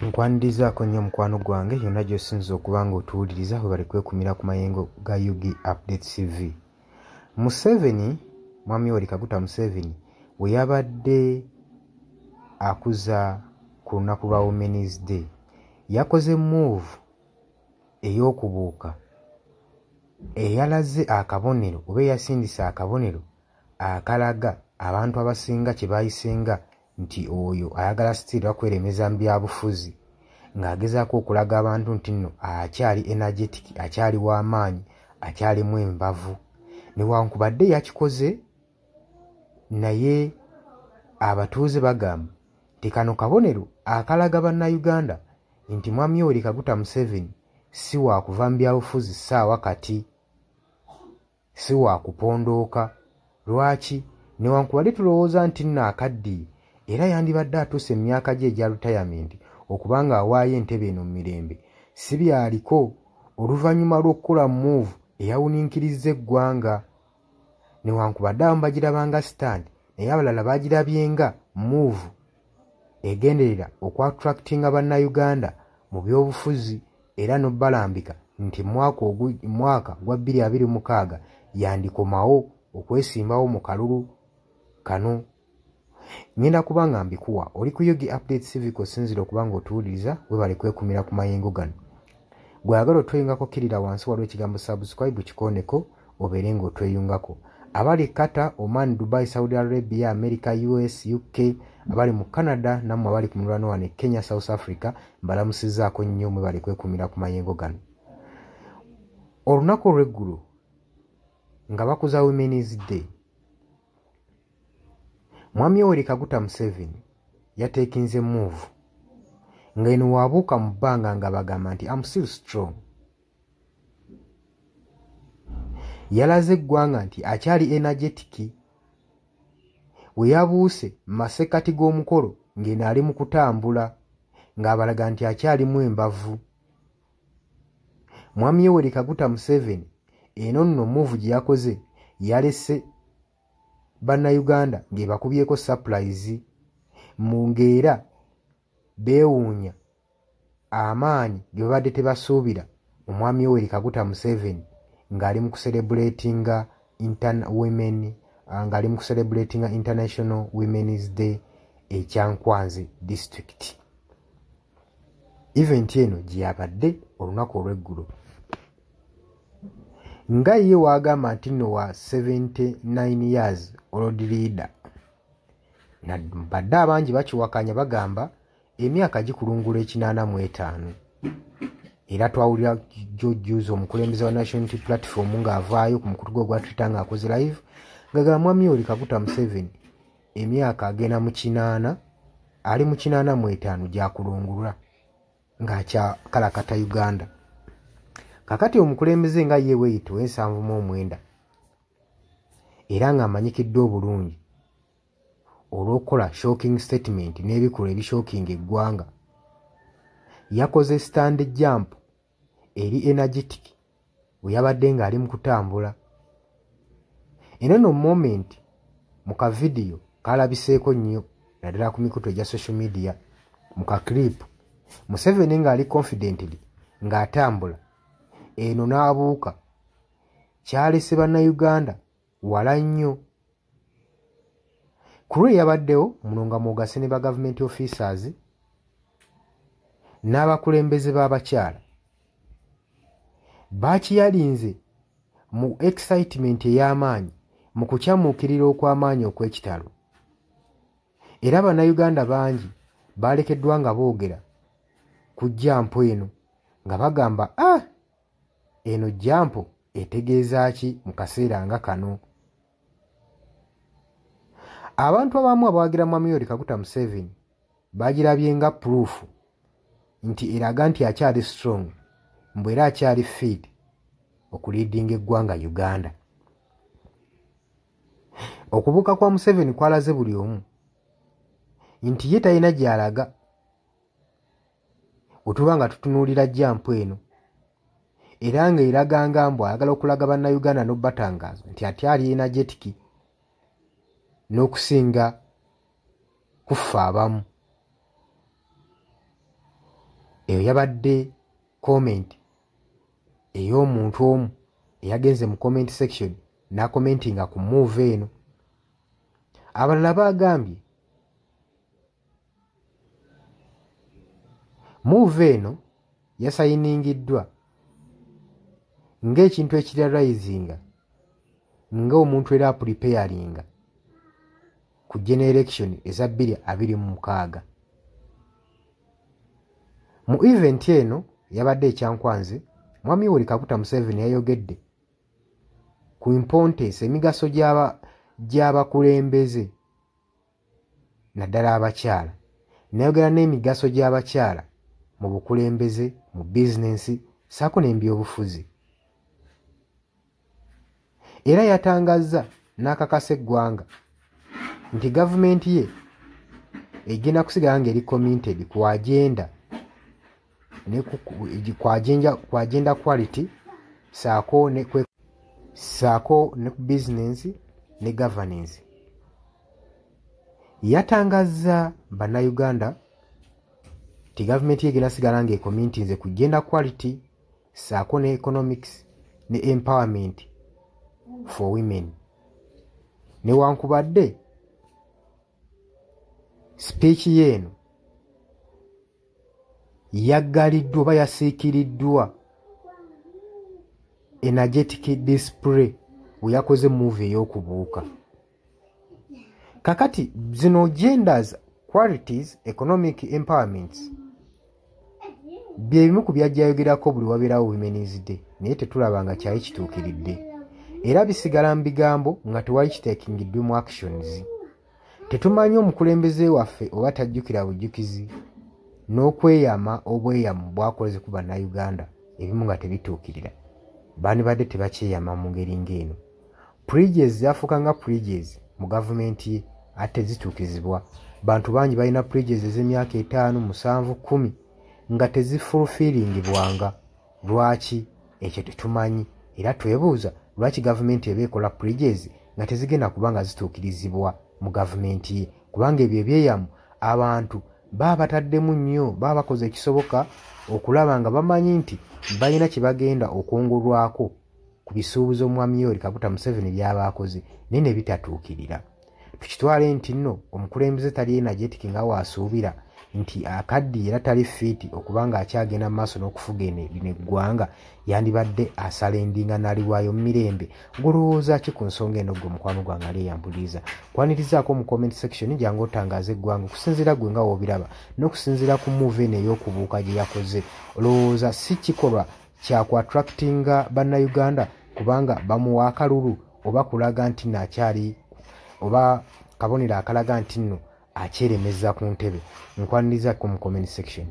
Nkwanirizaako nnyo mukwano gwange yonna gy'osinza okuba nga otuwuliriza, webale kwekumira ku mayengo ga UG Update TV. Museveni, Mwami Yoweri Kaguta Museveni, we yabadde akuza ku lunaku lwa Women's Day, yakoze move ey'okubuuka eyalaze akabonero oba eyasindise akabonero akalaga abantu abasinga kye bayisenga nti oyo ayagala still akweremeza mu byabufuzi, ng'agezaako okulaga abantu nti nno akyali energetic, akyali w'amaanyi, akyalimu enbavu. Newankubadde yakikoze, naye abatuuze bagamba nti kano kabonero akalaga Bannayuganda nti Mwami Yoweri Kaguta Museveni si waakuva mu byabufuzi ssaawa kati, si waakupondooka. Lwaki? Newankubadde tulowooza nti nno akaddiye, era yandibadde atuuse mu myaka gye egya retirement okuba ng'awaayo entebe eno mu mirembe, si byaliko oluvannyuma lw'okukola move eyawuniikirizza eggwanga. Newankubadde abamu bagirabanga stand, naye abalala bagirabye nga move egenderera okuattractinga Bannayuganda mu byobufuzi era n'obbalambika nti mwaka gwa 2026 yandikomawo okwesimbawo mu kalulu kano. Ngenda kuba nga mbikuwa oli ku UG Update TV kw'osinziira okuba ng'otuwuliriza, webale kwekumira ku mayengo gano. Gw'ayagala otweyungako kkirira wansi waliwo ekigambo subscribe, kikooneko obeere ng'otweyungako. Abali Qatar, Oman, Dubai, Saudi Arabia, America, US, UK, abali mu Canada, nammwe abali ku muliraano wano e Kenya, South Africa, mbalamusizzaako nnyo, mwebale kwekumira ku mayengo gano. Olunaku olw'eggulo nga bakuza Women's Day, Mwami Yoweri Kaguta Museveni yateekinze move ng'eno waabuuka mu bbanga nga bagamba nti am still strong. Yalaze eggwanga nti akyali energetic. We yabuuse mu masekkati g'omukolo ng'eno ali mu kutambula ng'abalaga nti akyalimu embavu. Mwami Yoweri Kaguta Museveni eno nno move gye yakoze yalese Bannayuganda ng'ebakubyeko surprise mu ng'era beewuunya amaanyi ge babadde tebasuubira Omwami Yoweri Kaguta Museveni ng'ali mu kucelebratinga women, ng'ali mu kucelebratinga International Women's Day e Kyankwanzi District. Event eno gye yabadde olunaku olw'eggulo. Nga ye waagamba nti nno wa 79 years old leader, badde abangi bakiwakanya bagamba emyaka gikulungula 85. Era twawulira George omukulembeze wa National Unity Platform ng'avaayo ku mukutu gwe ogwa Twitter ng'akoze live ng'agamba Mwami Yoweri Kaguta Museveni emyaka agenda mu 80, ali mu 85 gy'akulungulwa ng'akyakalakata Uganda. Kakati omukulembeze nga ye weeyita ow'ensanvu mu 9 era ng'amanyikiddwa obulungi olw'okukola shocking statement n'ebikolwa ebishockinga eggwanga, yakoze stand jump eri energetic bwe yabadde ng'ali mu kutambula. Eno nno moment mu kavidiyo kalabiseeko nnyo naddala ku mikutu egya social media. Mu ka clip Museveni ng'ali confidently ng'atambula eno n'abuuka, kyalese Bannayuganda wala nnyo. Ku lwe yabaddewo muno nga mwogase ne ba government officers n'abakulembeze b'abakyala baakiyalinze mu excitement ey'amaanyi, mu kukyamuukirira okw'amaanyi okw'ekitalo. Era Bannayuganda bangi baalekeddwa nga boogera ku jump eno nga bagamba, ah, eno jump etegeeza ki mu kaseera nga kano? Abantu abamu abawagira Mwami Yoweri Kaguta Museveni bagirabye nga proof nti eraga nti akyali strong, mbu era akyali fit okuleadinga eggwanga Uganda. Okubuuka kwa Museveni kwalaze buli omu nti ye talina gy'alaga. Bwe tuba nga tutunuulira jump eno, era ng'eraga nga mbu ayagala okulaga Bannayuganda n'obbatangaaza nti akyali energetic n'okusinga kuffe abamu. Eyo yabadde comment ey'omuntu omu eyagenze mu comment section n'akomentinga ku move eno. Abalala bagambye move eno yasayiningiddwa ng'ekintu ekirarizinga ng'omuntu era apreparinga ku general election eza 2026. Mu event eno yabadde ekyankwanze, Mwami Yoweri Kaguta Museveni yayogedde ku importance, emigaso gy'abakulembeze naddala abakyala, nayogera n'emigaso gy'abakyala mu bukulembeze, mu bizinensi ssaako n'ebyobufuzi. Era yatangazza n'akakasa eggwanga nti gavumenti ye egenda kusigala ng'eri committed ku agenda ne ku agenda quality ssaako ne ku bizinensi ne governance. Yatangazza bannayuganda nti gavumenti ye egenda sigala ng'ecommittinze ku gender quality ssaako ne economics ne empowerment for women. Newankubadde speech ye eno yaggaliddwa oba yasiikiriddwa energetic display we yakoze move ey'okubuuka. Kakati zino genders qualities, economic empowerments bye bimu ku byajja ayogerako buli wabeerawo Women's Day, naye tetulaba nga kyali kituukiridde, era bisigala mu bigambo nga tewali kiteekingiddwe mu actions. Tetumanyi omukulembeze waffe oba tajjukira bujjukizi n'okweyama obweyamu bw'akoze ku bannayuganda ebimu nga tebituukirira. Bandibadde tebakyeyama mu ngeri ng'eno. Pledges zafuuka nga pledges mu gavumenti ye ate tezituukirizibwa. Bantu bangi balina pledges ez'emyaka 5, 7, 10 nga tezifulfillingibwanga. Lwaki? Ekyo tetumanyi, era twebuuza lwaki gavumenti eba ekola pledges nga tezigenda kuba nga zituukirizibwa mu gavumenti ye, kubanga ebyo ebyeyamu abantu baba bataddemu nnyo, baba bakoze ekisoboka okulaba nga bamanyi nti balina kye bagenda okwongolwako ku bisuubizo Mwami Yoweri Kaguta Museveni by'aba akoze, naye ne bitatuukirira. Tukitwale nti nno omukulembeze tali energetic nga waasuubira, nti akaddiye era tali fit okuba nga akyagenda mu maaso n'okufuga lino eggwanga, yandibadde asurrenderinga n'aliwaayo mu mirembe. Golowooza ki ku nsonga eno ggwe mukwano gwange ali eyambuliza? Kwanirizaako mu comment section, jangu otangaaze eggwanga okusinziira ggwe nga w'obiraba n'okusinziira ku move eno ey'okubuuka gye yakoze. Olowooza si kikolwa kya ku attractinga bannayuganda kubanga bamuwa akalulu, oba kulaga nti nno akyali, oba kabonero akalaga nti nno akyeremeza ku ntebe? Nkwanirizaako mu comment section.